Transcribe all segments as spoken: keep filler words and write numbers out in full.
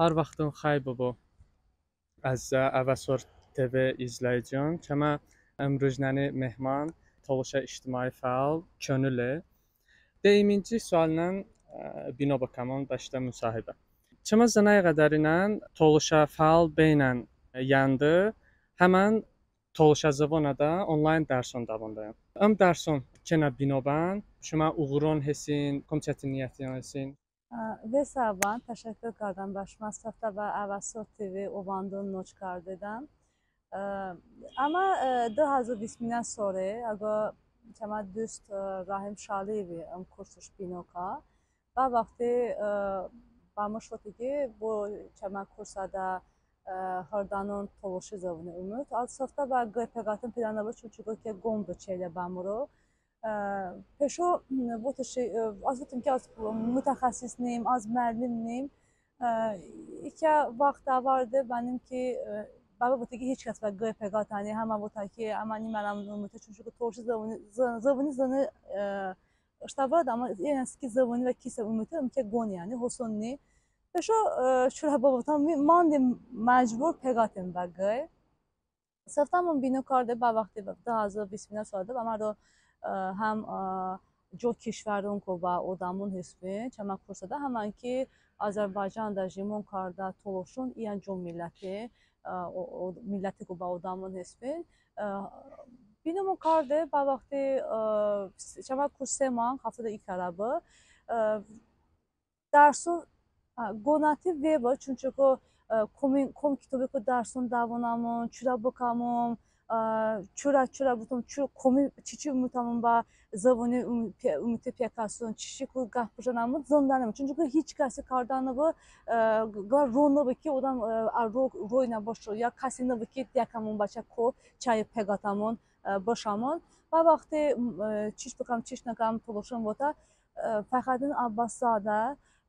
Har vaxtın xəy bıbu, əzizə Əvəsor TV izləyicion. Çəmə ımrujnəni mehman tolışə ictimai fəal Könüle. De iminci sualnən, ə, bino bıkəmon bəştə musahibə. Çəmə zınəy qədərinən tolışə fəal beynən yəndı, həmən tolışə zıvonədə onlayn dərson dəvondəyon. Im dərson kenə bino bən, şımə uğuron hestin, kom çətiniyətiyon hestin? Ə, ve sağ bən, təşəkkur kardəm bə şımə, sıftə bə Əvəsor TV ovandon noç kardedəm. Ə, əmə, ə, dı həzo vist iminə sori, əqo çəmə dust, ə, Rəhim Şəliyevi ım kursış bino ka. Bə vaxti, ə, bəmış vote ki, bo çəmə kursədə, ə, hırdənon tolışi zıvoni umut. Az sıftə bə qıy peqətım pidənıbu, çunçıko ki qon bıçeydə bəmıro. Ə, peşo, m, votışi, ə, az votım ki, az mutəxəssis nim, az məllim nim. Ə, ikə vaxt əvarde bənim ki, ə, bəbə vote ki, hiç kəs bə qıy peqətəni, həmə votə ki, əmə nimənəmon umute, çunçıko tolışi zıvoni, zı-, zıvoni zıni, ə, ıştə vırədə, əmma yəni ki zıvoni və kisə umute, ım ki qon yəni, hoson ni. Peşo, ə, çurə bıvotəm, mi-, mandim məcbur peqətım bə qıy. Sıftəmon bino karde bə vaxti, bə dı həzo vist iminə soriədə, əmə ro, ə, həm, ə, co kişvəronku bə odəmon hestbin çəmə kursədə, həmən ki Azərbaycanədə jimon kardə tolışon iyən co milləti, ə, o, o millətiku bə odəmon hestbin. Ə, binomon karde bə vaxti, ə, çəmə kurs se manq, haftədə i kərə bı. Ə, dərson, ə, qonəti ve bı, çunçıko, ə, komin-, kom kitobiku dərson dəvonəmon, çurə bıkəmon, ə, çurə, çurə bıvotəm, çu-, komi çiçi umutəmon bə zıvoni um-, pe-, umute peqəson, çiçiku qəp bıjənəmon, zındənəmon. Çunçıko hiç kəsi kardənıbu, ə, q-, qılə ro nıbu ki, odəm, ə, ə, ro-, roynə bışu, ya kəsi nıbu ki, dəkəmon bəçəy ko, çəy peqətəmon, ə, bışəmon. Bə vaxti, ə, çiç bıkəm, çiç nıkəm, tolışon votə, ə, Fəxrəddin Abbaszadə,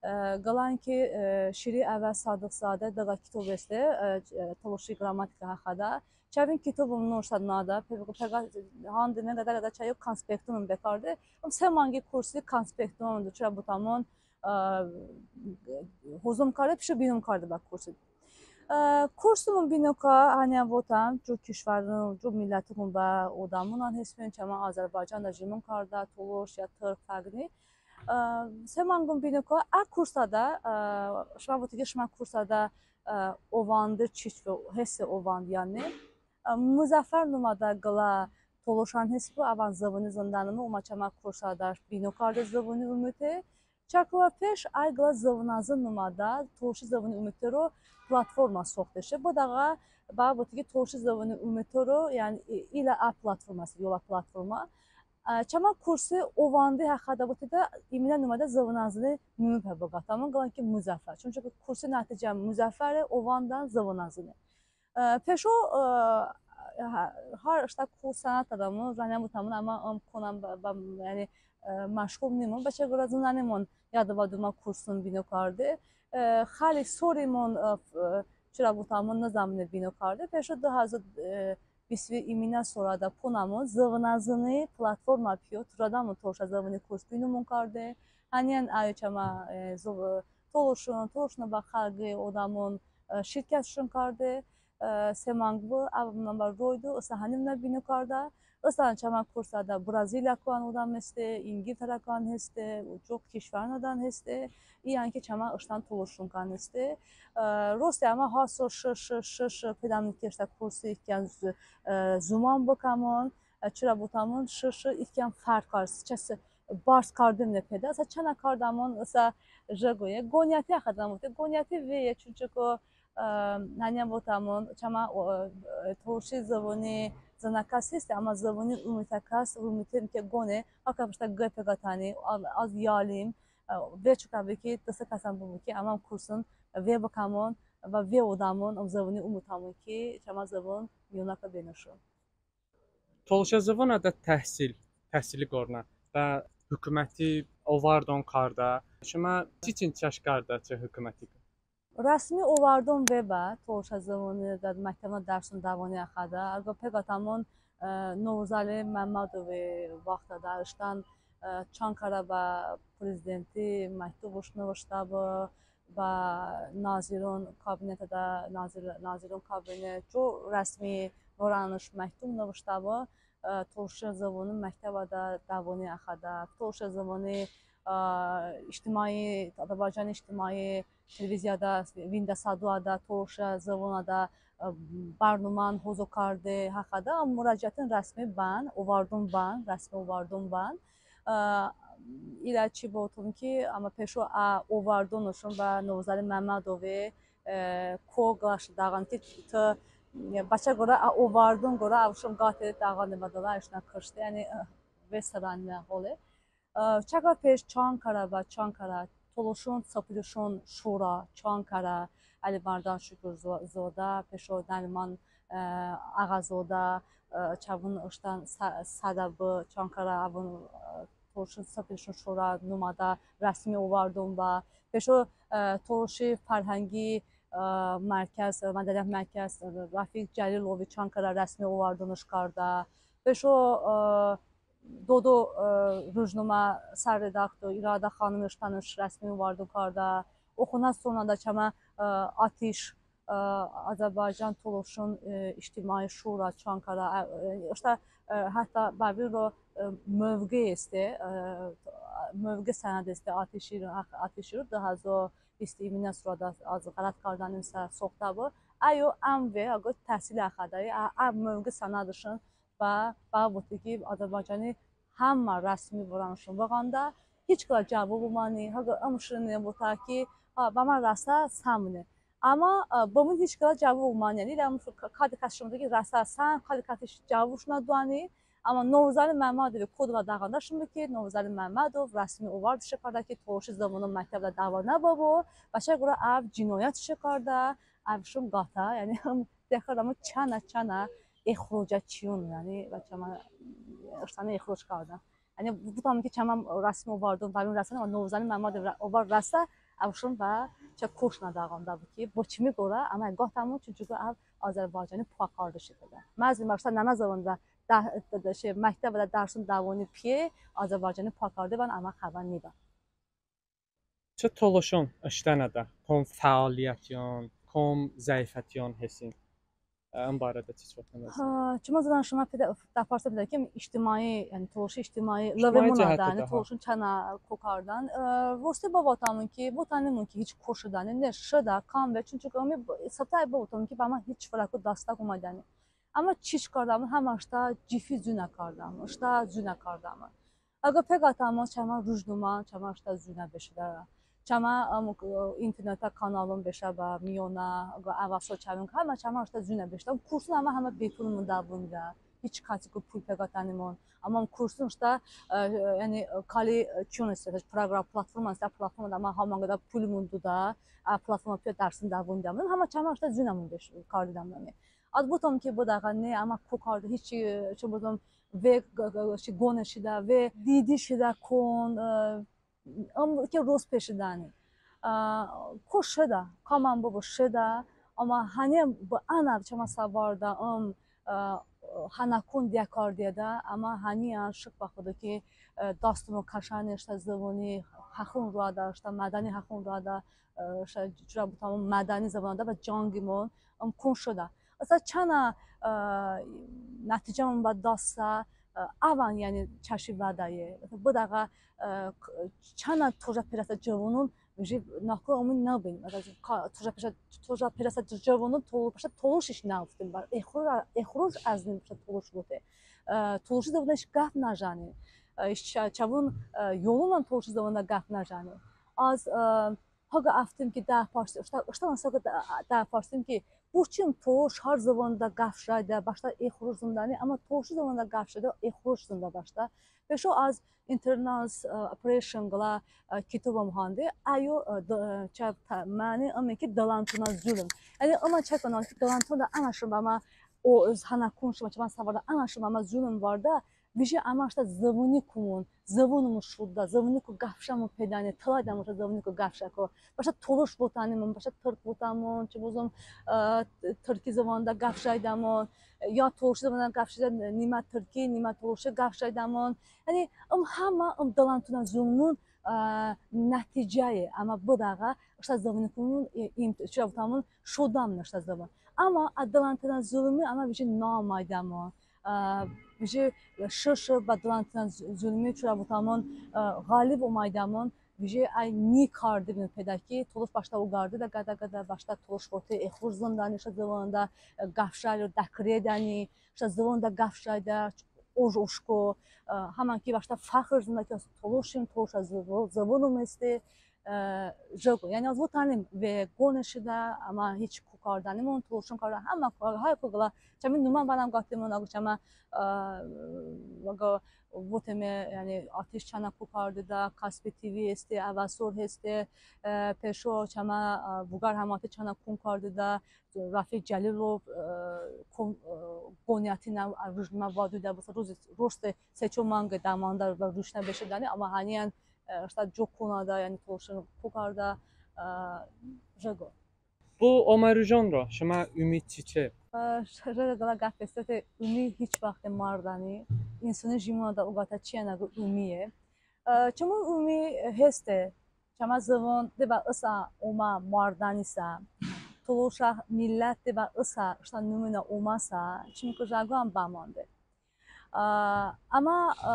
ə, qıləyən ki, ə, Şiri Əvəz Sadıqzadə dıqə kitob heste, ə, ə, tolışi qrammatika həxədə. Çəvin kitobım noştə noədə, pe-, peqə-, han deməyə, qədə-qədə çəyo konspektomon bekarde. Im se manqi kursi konspektomon, çurə bıvotəmon, ə, hozım karde, peşo binomon karde bə kursi. Ə, kursımon bino ka, həniyən votəm, co kişvəron, co millətiku bə odəmonən hestbin, çəmə Azərbaycanədə jimon kardə tolış ya tırk, fərq ni. Ə, se manqımon bino ka, ə kursədə, ə, şımə vote ki, şımə kursədə, ə, ovandi çiç ve, heste ovand yəni. Ə, Muzəffər nomədə qılə tolışən hestbu, əvən zıvoni zındənıbu, omə çəmə kursədə bino karde zıvoni umute. Çəkılə peş əy qılə zıvonəzın nomədə tolışi zıvoni umutero platforma soxteşe. Bı dəğə bə vote ki, tolışi zıvoni umutero, yəni i-, ilə ə platforması, yolə platforma. Ə, çəmə kursi ovandi həxədə votedə, iminə nomədə zıvonəzıni numu pe bıqətəmon, qıləyən ki Muzəffər. Çunçıko kursi nəticə Muzəffəre, ovandədə zıvonəzıni. Ə, peşo, ə, hə-, har ıştə ko sənətədəmon, zənə bıvotəmon, əmma ım konən bə, bə, yəni, ə, məşğul nimon, bəçəy qorə zındənimon, yadədə dumə kurson bino karde. Ə, xəyli sorimon, ə, f-, ə, çurə bıvotəmon, nı zəmoni bino karde. Peşo dı həzo, ə, vist iminə sorədə ponəmon, zıvonəzıni platforma piyo, tolışədəmon tolışə zıvoni kurs binomon karde. Həniyən əyo çəmə, ə, zıv-, tolışon, tolışonə bə xəlqi odəmon, ə, şirkətşon karde, ə, se manq bı, əv mınən bə roydu, ısə həni mınən bino kardə, ısə çəmə kursədə Braziliyakuən odəm heste, İngiltərəkuən heste, co kişvəronədən heste, iyən ki çəmə ıştən tolışonkuən heste. Ə, rosti əmə har sor şı, şı, şı, şı, pedəmon ki ıştə kursi ikən z-, ə, zumən bıkəmon, ə, çurə bıvotəmon, şı, şı, ikən fərq kardə, çəsə barz kardemone pedə, ısə çanə kardəmon, ısə jıqoye, qoniyyəti həxədə vote, qoniyyəti veye, çunçıko, ə, həniyən votəmon, çəmə, ə, ə, tolışi zıvoni zınə kəs heste, əmma zıvoni umutə kəs, umute ki qone, har kəs bəştə qıy peqətəni, az, az yalim, ə, ve çok əbi ki, dı-se kəsən bıbu ki, əmən kurson ve bıkəmon, və ve odəmon, ım zıvoni umutəmon ki, çəmə zıvon miyonəku benışo. Tolışə zıvonədə təhsil, təhsili qornə və hukuməti ovardon kardə. Şımə çiçin çəş kardə çı hukumətiku? Rəsmi ovardon vebe tolışə zıvonədə məktəbonədə dərson dəvoniye həxədə. Əqo peqətəmon, ə, Novruzəli Məmmədovi vaxtədə ıştən, ə, çan kərə bə prezidenti məktubış nıvıştə bı, Bə naziron kabinetədə, nazir, naziron kabinet co rəsmi vırəniş məktub nıvıştə bı, ə, tolışə zıvoni məktəbədə dəvoni həxədə, tolışə zıvoni, ə, ictimai, Azərbaycani ictimai televiziyadə, vindəsə doədə, tolışə zıvonədə, ə, bərnomən hozı karde həxədə mıraciəton rəsmi bən, ovardon bən, rəsmi ovardon bən. Ə, ilə çi bıvotım ki, əmə peşo ə ovardonışon bə Novruzəli Məmmədovi, ə, ko qıləş dəğan ki, tı, ə, bəçəy qorə ə ovardon qorə əvışon qəte dəğan de bə dılə, əşnə kışte, yəni, ə, ve sırən nə hole. Ə, çəy peş çan kərə bə çan kərə, tolışon, sıpilışon şorə çan kərə, Əli Mərdan Şukur zo-, zodə, peşo Nəriman, ə, Ağazodə, ə, çəvon ıştən sə-, sədə bı çan kərə, əvon, ə, tolışon, sıpilışon şorə nomədə rəsmi ovardon bə. Peşo, ə, tolışi fərhəngi, ə, mərkəz, ə, mədəniyyət mərkəz, ə, Rəfiq Cəlilovi çan kərə rəsmi ovardonış kardə. Peşo, ə, Dodo, ə, rujnomə sərredaktor İradə xanım ıştənış rəsmi ovardon kardə. Oxonə sonədə çəmə, ə, Atiş, ə, Azərbaycan tolışon, ə, ictimai şorə çan kərə, ə, ə, ıştə, ə, hətta bəvin ro, ə, mövqe heste, ə, mövqe sənəd heste Atişiro, Atişiro dı həzo bist iminə sorədə, az ğələt kardənim sə, soxtə bı. Əyo əm ve, əqo təhsili həxədə, ə, ə mövqe sənədışon bə, bə vote ki, Azərbaycani həmmə rəsmi vırənışon vığandə, hiç qılə cəvob oməni, həqo ım şıni votə ki, ha, bəmə rəsə, səmone. Əmma, ə, bımın hiç qılə cəvob oməni, yəni, əm k-, kadi kəs şımə ki, rəsə, səm, kadi kəs cəvobışon doəni, əmma Novruzəli Məmmədovi ko dılə dəğandəşon be ki, Novruzəli Məmmədov rəsmi ovardışe kardə ki, tolışi zıvoni məktəbədə dəvonə bıbu, bəçəy qorə əv cinoyətışe kardə, əvışon qətə, yəni, ım Dəxədə mı çanə, çanə exrocə çiyon, yəni, və çəmə ıştəni exroc kardə. Yəni, bıvotəm ki, çəmə rəsmi ovardon, bəvin rəsə, əmma Novruzəli Məmmədovi ovardışe, əvışon bə çəy koşonə dəğandəbu ki, bo çımi qorə əmə qətəmon, çünki əv Azərbaycani pakarde şedə. Məzlum bəştə nənə zıvonədə, də-, də-, də-, şey, məktəbədə dərson dəvoni piye Azərbaycani pakarde bən, əmə xəbə nibə. Çı tolışon ıştənədə kom fəaliyyətyon, kom zəifətyon hestin? Ə, ım barədə çiç votə? Hə, çımı zıvonədə şımə pide-, dəparse pidə ki, ictimai, yəni tolışi ictimai, ictimai lıvemonədə, yəni tolışon çanə ko kardən. Ə, rosti bıvotəmon ki, votənimon ki, hiç ko şedəni, ne şedə, kam ve, çünki ımi b-, sıftə bıvotəmon ki, bəmə hiç vırəku dəstək omədəni. Əmma çiç kardəmon, həmə ıştə cifi zunə kardəmon, ıştə zunə kardəmon. Əqo peqətəmon, çəmə rujnomə, çəmə ıştə zunə beşedə. Çəmə, ım, internetə kanalon beşə bə miyonə, əqo əvəso çəvon, həmə çəmə ıştə zunə beşedə. Kurson əmə həmə bepulmon dəvonidə. Hiç kəsiku pul peqətənimon. Əmma kurson ıştə, ə, yəni, kali, ə, çiyon heste, proqram, platforma heste, platformadə əmə həmə qedə pulmon doydə, ə, platforma piyo dərson dəvonidəmon. Həmə çəmə ıştə zunəmon beş-, kardedəmon. Az bıvotəm ki, bı dəğə ne, əmə ko kardə, hiç, ə, çı bıvotəm, ve q-, q-, şey, qone şedə, ve didi şedə kon, ə, ım ki roz peşedəni. Ə, ko şedə, kamən bıbu şedə, əmma həni bı ənə çəmə sə vardə, ım, ə, hənəkon diyə kardeədə, əmma həniyən şıkr bə Xıdo ki, ə, dastımon kəşəni ıştə zıvoni həxon roədə, ıştə mədəni həxon roədə, ə, ıştə, çorə bıvotəmon, mədəni zıvonədə bə cangimon, ım, kon şedə. Isə çanə, ə, nəticəmon bə dast sə, ə, əvən, yəni, çəşi vədəye. Bı dəğə, ə, k-, çanə tojə perəsə cıvonon, jə nako ımi nıbin. Məsələn, ka-, tojə perəsə, tojə perəsə cıvonon tol-, bəştə tolışış nıvotın, bə-, exro-, exroş əzınin bəştə tolış vote. Ə, tolışi zıvonədə hiç qəp nıjəni. Ə, hiç çə-, çəvon, ə, yolonən tolışi zıvonədə qəp nıjəni. Az, ə, həğə əftim ki, dəparse-, ıştə, ıştə onsəğə də-, dəparsim ki, boçi ım tolış har zıvonədə qəp jəydə, bəştə exroş zındəni, əmma tolışi zıvonədə qəp jəydə, exroş zındə bəştə. Peşo az Internals, ə, Oppression qılə, ə, kitobım hande, əyo, ə, dı-, ə, çə-, tə-, məni ıme ki, Dıləntona zulm. Yəni, ımə çəkənon ki, Dıləntona əmə şımə bəmə, o, hənəkon şımə, çəmə sə vardə, əmə şımə bəmə zulm vardə, vijə əmə ıştə zıvonikumon, zıvonımon şodə, zıvoniku qəp jəmon pedəni, tıləydəmon ıştə zıvoniku qəp jəku. Bəştə tolış votənimon, bəştə tırk votəmon, çı bızınım, ə, tırki zıvonədə qəp jəydəmon, ya tolışi zıvonədə qəp jəydə, nimə tırki, nimə tolışi qəp jəydəmon. Yəni, ım həmə, ım Dıləntona zulmon, nəticəy, əmə bıdə əğə ıştə zıvoniku, e, im-, çırə votəmon, şodəmon ıştə zıvon. Əmma ə dıləntınə zılmi əmə vijin naoməydəmon. Vijin şır-şır bə dıləntınə z-, zılmi, çırə votəmon, ğalib oməydəmon. Vijin əy ni kardəmon pedə ki, tolış bəştə oqardedə qədə-qədə, bəştə tolış vote, e, xoş zındəni ıştə zıvonədə, qəp jəy, dəqredəni ıştə zıvonədə qəp jəydə, oj-oşko, həmən ki bəştə fəxr zındə ki, tolışim, tolışə zıvo-, zıvonom heste, jıqo. Yəni az votənim ve qonə şedə, əmə hiç ko kardənimon, tolışon kardə, həmə ko, har ko qılə, çəmə nomə bənəm qətəmon, əqo çəmə, əqo votəme, yəni Atiş çanə ko kardedə, Kaspi TV heste, Əvəsor heste, peşo çəmə Vuqar Həmati çanə kon kardedə, Rəfiq Cəlilov, kon-, qoniyyətinə, ə, rujnmə vadudə, bısə roz-, roste se-ço manqə dəmandə və ruşnə beşedəni, əmma həniyən, ə, ıştə co konədə, yəni tolışon ko kardə, ə, jıqo. Bo omə rujonro şımə umi çiçe? Ə, jıqo qılə qəp heste, umi hiç vaxte mardəni, insoni jimonədə oqətə çiyən əqo umiye. Ə, çımı umi heste, çəmə zıvon de bə ısə omə mardənisə, tolışə millət de bə ısə ıştə nominə oməsə, çımıku jıqoən bəmande. Ə, əmma, ə,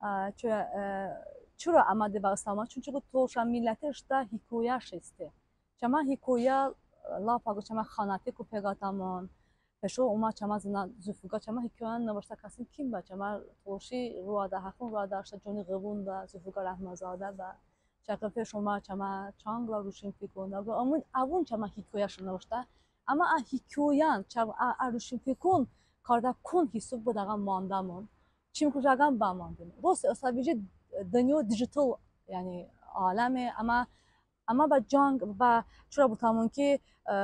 ə, çı-, ə, çuro əmə de bə ısə omə, çunçıku tolışə milləti ıştə hikoyəş heste. Çəmə hikoyə, ə, lap əqo çəmə Xanətiku peqətəmon, peşo omə çəmə zınə Zulfiqar, çəmə hikoyən nıvıştə kəsin kim bə, çəmə tolışi roədə, həxon roədə, ıştə coni ğıvonədə, Zulfiqar Əhmədzadə bə. Çəy peş omə çəmə çan qılə ruşinfikon, əqo əvon, əvon çəmə hikoyəşon nıvıştə. Əmma ə hikoyən, çəmə ə, ə ruşinfikon kardə kon hisob bıdə əğə mandəmon. Çımıku jıqoən bəmandəmon. Roste, ısə vijin dınyo digital, yəni aləme, əmma Əmma bə cang, bə çırə votəmon ki, ə,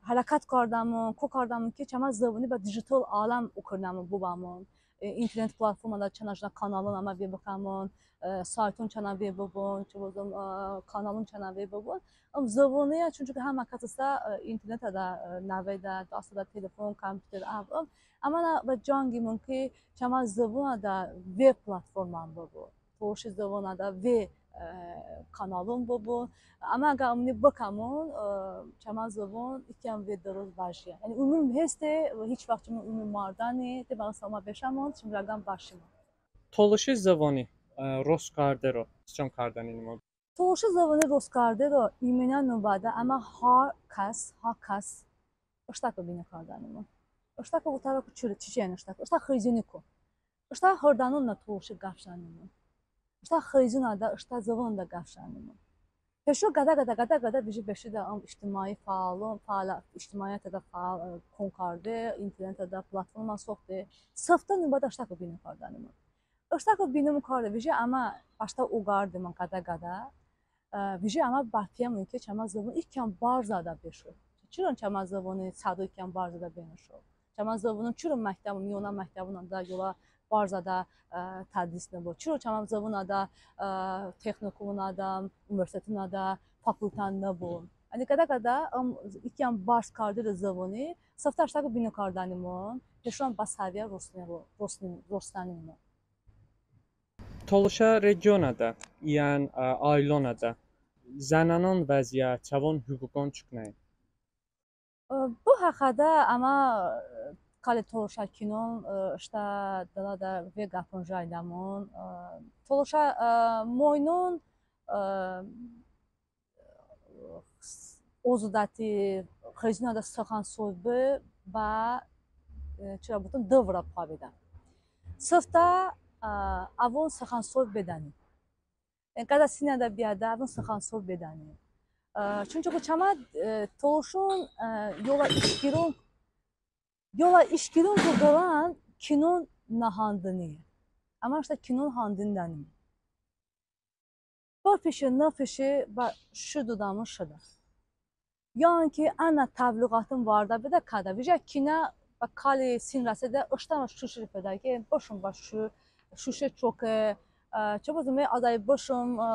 hərəkət kardəmon, ko kardəmon ki, çəmə zıvoni bə digital aləm okırnəmon, bıbəmon. E, internet platformədə çanə-çanə kanalon əmə ve bıkəmon, ə, sayton çanə ve bıbun, çı bızınım, ə, kanalon çanə ve bıbun. Im zıvoniyə, çunçıku həmə kəs ısə, ə, internetədə, ə, nəvedə, dastədə telefon, kompyuter, əv, ım. Əmma bə cangimon ki, çəmə zıvonədə ve platformən bıbu. Tolışi zıvonədə ve, ə, kanalon bıbu. Əmma əqə ımni bıkəmon, ə, çəmə zıvon i kəm ve dıroz bəjiyə. Yəni umum heste, hiç vaxt çımı umum mardəni, de bə ısə omə beşəmon, çımı rəqəm bəşimon. Tolışi zıvoni, ə, rost kardero sıçan kardəninimon? Tolışi zıvoni rost kardero iminə nobədə əmə har kəs, har kəs ıştəku bino kardənimon. Iştəku votəro ki, çı-, çiçe yəni ıştəku? Iştə xıyzoniku. Iştə hırdənon nə tolışi qəp jənimon. Iştə xıyzonədə, ıştə zıvonədə qəp jənimon. Peşo qədə-qədə, qədə-qədə vijin beşedə ım ictimai fəalon, fəalə-, ictimaiyyətədə fəal, ə, kon karde, internetədə platformə soxte. Sıftə nobədə ıştəku bino kardənimon. Iştəku bino karde, vijin əmə bəştə oqardemon qədə-qədə. Ə, vijin əmə bəpiyəmon ki, çəmə zıvon i kəm barzədə beşo. Çıron çəmə zıvoni sədo i kəm barzədə benışo? Çəmə zıvoni çıron məktəbon, miyonə məktəbonədə yolə barzədə, ə, tədris nıbu? Çıron çəmə zıvonədə, ə, texnikumon, universiteton fakultə nıbu? Yəni qədə-qədə ım i kəm barz kardero zıvoni, sıftə ıştəku bino kardənimon, peşon bə səviyyə rosnə-, rosnə-, rosnənimon. Tolışə regionədə iyən, ə, ailonədə zənənon vəziyyət, çəvon hüquqon çoknəy? Ə, bı həxədə əmə, ə, kali tolışə kinon, ə, ıştə dılədə ve qəpon jəydəmon, ə, tolışə, ə, moynon, ə, ozodəti, xıyzonədə sıxan soybe bə, e, çırə bıvotım, dı vırə pə bedən. Sıftə, ə, əvon sıxan soybe bedəni. E, qədə sinədə biyədə əvon sıxan soybe bedəni. Ə, çunçıku çəmə, e, tolışon, e, yolə işkiron, yolə işkironku qıləyən kinon nıhandınıye. Əmə ıştə kinon handındənim. Bıpeşe, nıpeşe, bə şu dodəmon şedə. Yəni ki, ənə təbliğaton vardə bedə kədə. Vijə kinə bə kali sin rəsedə, ıştən şuşe pedə ki, bışon bə şu, şuşe çoke, ə, çı bızınım, əy bışon, ə,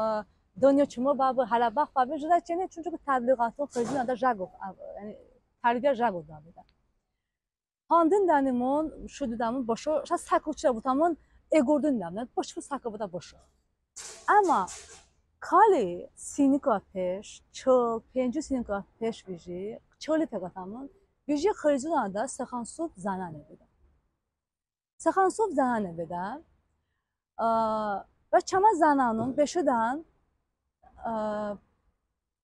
dınyo çımı bəbe, hələ bəxş bəbe, jıqo çəne, çunçıku təbliğaton xıyzonədə jıqo, ə, yəni tərbiyə jıqo doə bedə. Handındənimon, şu dodəmon bışo, ıştə səko, çırə bıvotəmon, eqordındəmon, bışo, səko bıdə bışo. Əmma kali siniko peş, çıl, penco siniko peş vıji, çılı peqətəmon, vıji xıyzonədə sıxan sov zənəni bedə. Sıxan sov zənəni bedə. Ə, və çəmə zənənon beşedən, ə,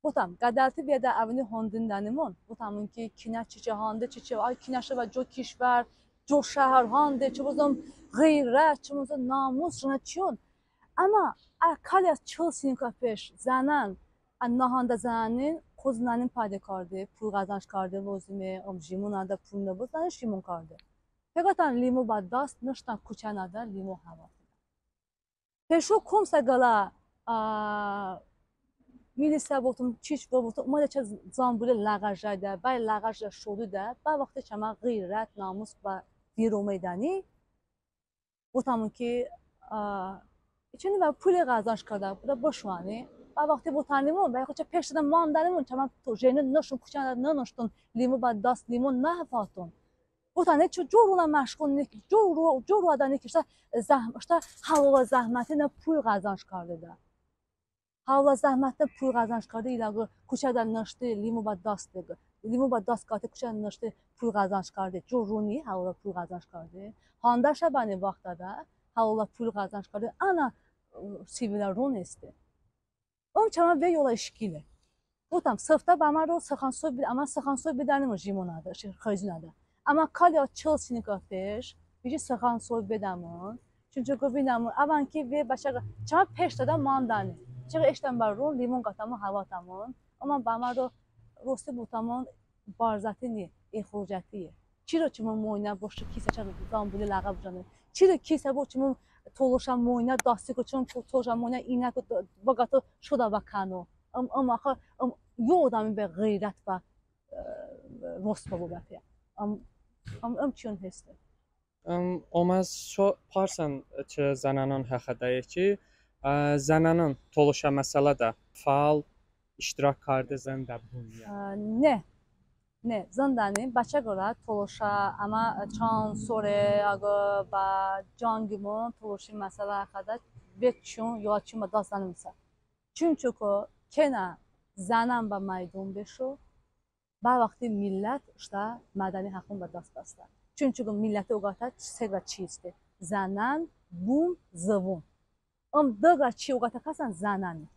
botəm, qədəlti beədə əvoni handındənimon. Botəmon ki, kinə çiçe, hande çiçe, ay kinə şe bə co kişvər, co şəhər, hande, çı bızınım ğeyrət, çı bızınım namus, jınə çiyon. Əmma ə kali az çıl siniko peş zənən, ə nahande zənənin, xo zınənin pəydo karde, pul ğəzənc karde lozime, ım jimonədə pul nıbu, zənən jimon karde. Peqətən limo bə dast, nıştən kuçənədə limo həvatedəy. Peşo komsə qılə, ə, milisə bıvotım, çiç bıvotım, omedə çəy zambuli ləğə jəydə, bəy ləğə jə şodedə, bə vaxti çəmə ğeyrət, namus bə vır omedəni, bıvotəmon ki, ə, çı bə pul ğəzənc kardə, bıdə bışu əni, bə vaxti bıvotənimon, bə yaxud çəy peştədə mandənimon, çəmə to jeni nışon, kuçənədə nınışton, limo bə dast, limo nəhəvatdon. Bıvotəni, çı co ronə məşğul ne, co ro-, co roədə ne ki, ıştə zəhm-, ıştə həlolə zəhmətinə pul ğəzənc kardedə. Həlolə zəhmətinə pul ğəzənc karde, iləği kuçədə nışte, limo bə dast de, limo bə dast qətə kuçədə nışte, pul ğəzənc karde, co ro ni həlolə pul ğəzənc karde. Handəşə bənə vaxtədə həlolə pul ğəzənc karde, ənə, ə, sivilə ron heste. Im çəmə vey yolə işkile. Bıvotəm, sıftə bəmə ro sıxan sov be-, əmə sıxan sov bedənimon jimonədə, şey, xıyzonədə. Əmma kali az çıl siniko peş, vıji sıxan sov bedəmon. Çunçıko vinəmon, əvən ki vey bəçəy çəmə peştədə mandəni. Çəy eştəm bə ron, limon qətəmon, həvatəmon. Əmma bəmə ro rosti bıvotəmon, barzəti ni, exrocətiye. Çiro çımı moynə boşe kisə çəy zambuli ləğə bıjənım. Çiro kisə bo çımı tolışə moynə dastiko, çımı to-, tolışə moynə inəko bıqəto şodə bə kəno. Im, ım axı, ım, yo odəmi be ğeyrət bə, ə, rost bıbu bəpe. Im, ım, ım çiyon heste. Im, omə so-, parsən çı zənənon həxədəye ki, ə, zənənon tolışə məsələdə fəal iştirak karde zındə bıniyə? Ə, ne. Ne, zındəni, bəçəy qorə tolışə, əmə çan sore əqə bə cangimon tolışi məsələ həxədə ve çiyon yolə çiyon bə dast zənənisə. Çunçıko kenə zənən bə məydon beşo, bə vaxti millət ıştə mədəni həxon bə dast bıstə. Çunçıko milləti oqətə se qılə çiy heste. Zənən, bum, zıvon. Im dı qılə çiy oqətə kəsən zənəni.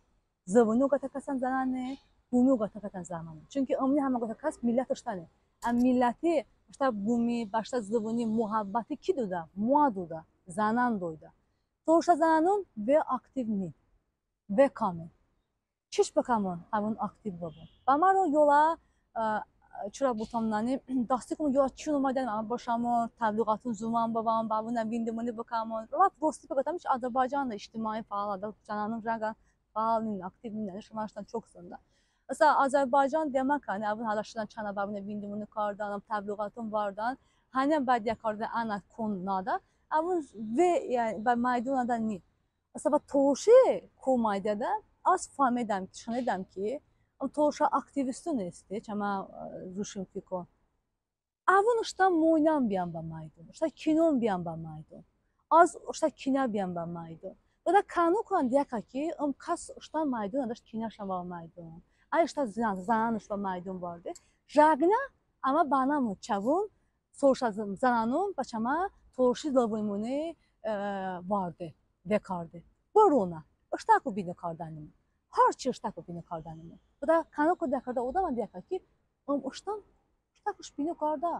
Zıvoni oqətə kəsən zənəni, bumi oqətə kəsən zənəni. Çunki ımoni həmə oqətə kəs millət ıştəni. Ə milləti ıştə bumi, bəştə zıvoni muhəbbəti ki doydə, moə doydə, zənən doydə. Tolışə zənənon ve aktiv ni, ve kame. Çiç bıkəmon, əvon aktiv bıbun? Bəmə ro yolə, ə, çorə bıvotəmon, dastəmon yolə çiyon omedən, əmə bışəmon, təbliğaton zıvonən bıvəmon, bəvonən vindemoni bıkəmon. Lap rosti bıqətəm, hiç Azərbaycanədə ictimai fəalədə zənənon rənqən fəal nin, aktiv nin, şımə ıştən çok zındə. Məsələn, Azərbaycan demək, yəni, əvon hədəşedən çanə bəvonən vindemoni kardən, təbliğaton vardən, həniyən bə diyə karde ənə kon nədə, əvon ve, yəni, bə məydonədə ni. Məsələn, bə tolışi ko omeydədə, az fəmedəm, şınedəm ki, ım tolışə aktiviston heste, çəmə, ə, ruşinfikon. Əvon ıştə moynən biyən bə məydon, ıştə kinon biyən bə məydon. Az ıştə kinə biyən bə məydon. Bıdə kəno-kəno diyə ka ki, ım kəs ıştə məydon, ədəş kinəşən bə məydon. Əy ıştə zən-, zənənış bə məydon varde. Jəqonə əmə bənəmon çəvon, tolışə z-, zənənon bə çəmə tolışi zıvonimoni, ə, varde, ve karde. Bıronə, ıştəku bino kardənimon. Har çi ıştəku bino kardənimon. Bıdə kəno-kəno diyə kardə odəmən diyə ka ki, ım ıştən, ıştəkuş bino kardə.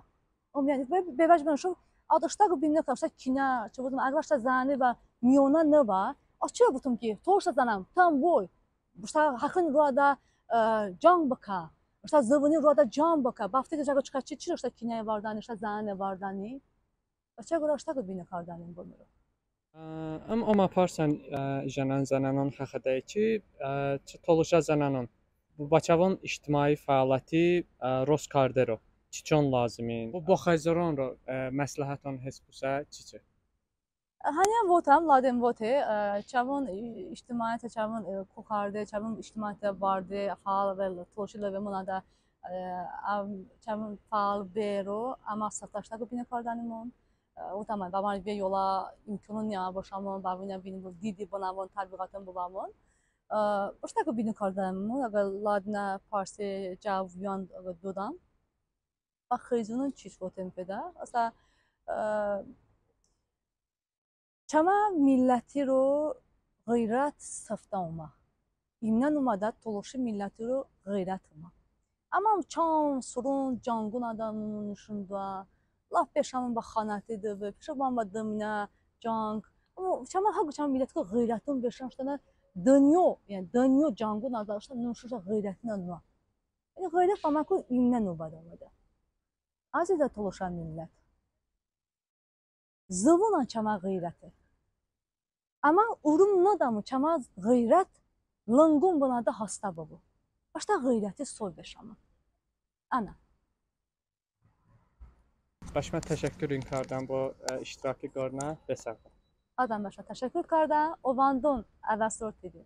Im, yəni, be-, bevəc bıno, şo, ad ıştəku bino kardə, ıştə kinə, çı bıvotım, əqər ıştə zənəni bə miyonə nıbə, az çiçi bıvotım ki, tolışə zənən, tən voy, ıştə həxin roədə, ə, cang bıkə, ıştə zıvoni roədə cang bıkə, bəvte jəqo çokə çiçi, çiçi ıştə kinəye vardəni, ıştə zənəni vardəni. Bəçəy qorə ıştəku bino kardənimon bınoro. Ə, ım omə parsən, ə, jənən zənənon həxədəy ki, ə, çı tolışə zənənon bə çəvon ictimai fəaləti, ə, rost kardero çiçon lazimin? Bo, bo xıyzoron ro, ə, məsləhəton hest bısə, çiçe? Həniyən votəm, ladem vote, ə, çəvon i-, ictimaiyyətədə çəvon, ə, ko karde, çəvon ictimaiyyətədə varde, fəal ve, tolışi ləvemonədə, ə, əv-, çəvon fəal bero, əmə sıftə ıştəku bino kardənimon. Votəmon bəmə, ve yolə imkonon niyə bəşəmon, bəvon bıvinəmon, didi bınəmon, təbliğaton bıbəmon. Iştə ki bino kardəmon, əqər ladinə parse cəvobiyon əqər dodəm, bə xıyzonon çiç votem pedə. Əsə, çəmə millətiro ğeyrət sıftə omə. İminə nomədə tolışi millətiro ğeyrət omə. Əmə çan soron canqonədə nışon doə, lap beşəmon bə xanəti dıvə, beşəmon bə dıminə canq. Əmma çəmə həxo çəmə millətiko ğeyrəton beşən ıştənə dınyo, yəni dınyo canqonədə ıştə nışon ıştə ğeyrətinə noə. Yəni ğeyrət bəməku iminə nobədə omədə. Əzizə tolışə millət. Zıvonən çəmə ğeyrəte. Əmə urum nıdəmon çəmə ğeyrət lınqon bınədə hastə bıbu. Bəştə ğeyrəti sor beşəmon. Ənə. Bəşmə təşəkkur kardəm bo iştiraki kardə. Be sağ bıbən. Bənəm bəşmə təşəkkur kardəm. Ovandon əvəzor TV.